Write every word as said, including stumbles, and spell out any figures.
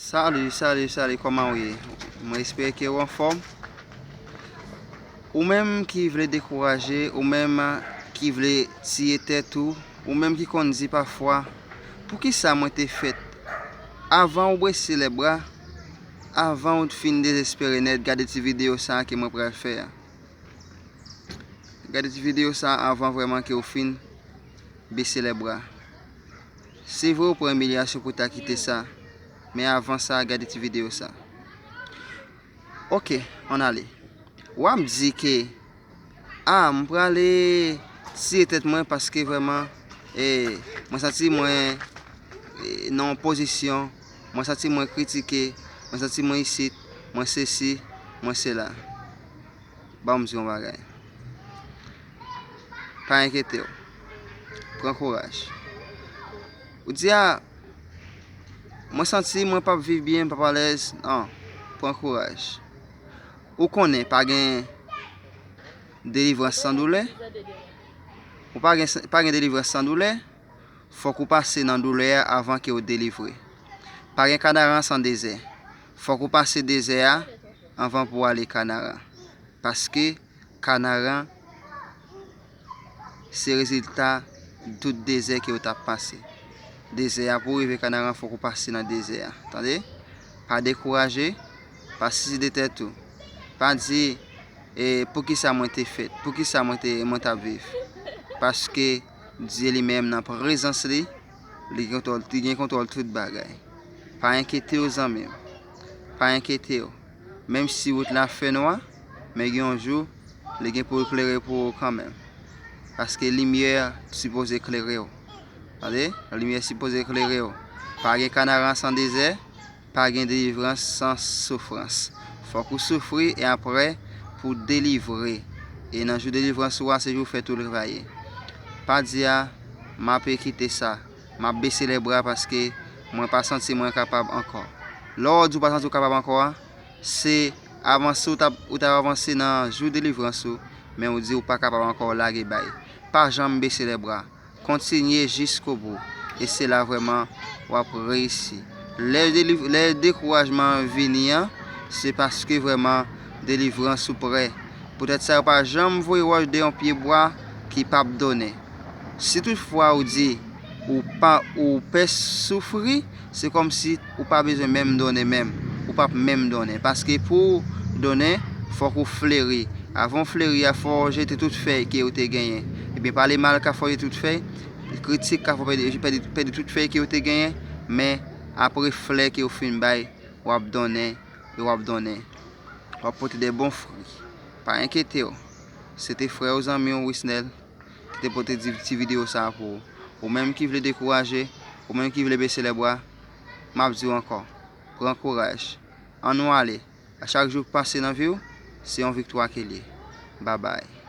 Salut, salut, salut, kòman w ye? Mwen espere ke w anfòm. Ou menm ki vle dekouraje, ou menm ki vle tiye tèt ou, ou menm ki konn di pafwa, poukisa mwen te fèt? Avan ou bese lè bra, avan ou fin dezespere nèt, gade ti videyo sa a ke mwen pral fè a. Gade ti videyo sa a avan vrèman ke ou fin bese lè bra. Se vre ou pran imilyasyon pou ta kite sa, men avan sa, gade ti videyo sa. Ok, ann ale. W ap di ke, a, m prale tiye tèt mwen paske vrèman, e, mwen santi mwen, e, nan yon pozisyon, mwen santi mwen kritike, mwen santi mwen isit, mwen sesi, mwen sela. Ban m di yon bagay. Pa enkyete w. Pran kouraj. Ou di a, mwen santi mwen p ap viv byen, m p ap alèz. Non, pran kouraj. Ou konnen pa gen delivrans san doulè. Ou pa gen, pa gen delivrans san doulè. Fòk ou pase nan doulè a avan ke w delivre. Pa gen Kanaran san dezè. Fòk ou pase dezè a anvan pou w ale Kanaran. Paske Kanaran se rezilta tout dezè ke w t ap pase. Dezè a, pou w rive Kanaran, fòk ou pase nan dezè a. Tande? Pa dekouraje, pa siside tèt ou. Pa di, e, poukisa mwen te fèt? Poukisa mwen te, mwen t ap viv? Paske Dye li menm nan prezans li, li gen kontwòl, li gen kontwòl tout bagay. Pa enkyete w, zanmi m. Pa enkyete w. Menm si wout la fè nwa, men gen yon jou, li gen pou l klere pou ou kanmenm. Paske limyè sipoze klere w. Tande? Limyè sipoze klere w. Pa gen Kanaran san dezè, pa gen delivrans san soufrans. Fòk ou soufri e apre pou w delivre. E nan jou delivrans ou a, se jou fèt ou li va ye. Pa di a, m ape kite sa. M ap bese lè bra paske mwen pa santi mwen kapab ankò. Lè w di w pa santi w kapab ankò a, se avanse ou t ap, ou t ap avanse nan jou delivrans ou, men ou di w pa kapab ankò, w lage bay. Pa janm bese lè bra. Kontinye jiskobou. E se la vrèman w ap reyisi. Lè deliv-, lè dekourajman an vini an, se paske vrèman delivrans ou prè. Poutèt sa, yo pa janm voye wòch de yon pye bwa ki p ap donnen. Si toutfwa ou di ou pa, ou pè soufri, se kòmsi ou pa bezwen menm donnen menm. Ou p ap menm donnen. Paske pou w donnen, fòk ou fleri. Avan w fleri a, fò w jete tout fèy ke ou te genyen. Ebyen, pale mal ka fè w jete tout fèy, kritik ka fè w pèdi, pèdi, pèdi tout fèy ke ou te genyen, men apre flè ke ou fin bay, w ap donnen, e w ap donnen. W ap pote de bon fwi. Pa enkyete w. Se te frè w, zanmi w, Wisnel, ki te pote di-, ti videyo sa a pou ou. Ou menm ki vle dekouraje, ou menm ki vle bese lè bra, m ap di w ankò, pran kouraj. Ann nou ale. A chak jou k pase nan vi w, se yon viktwa ke l ye. Babay.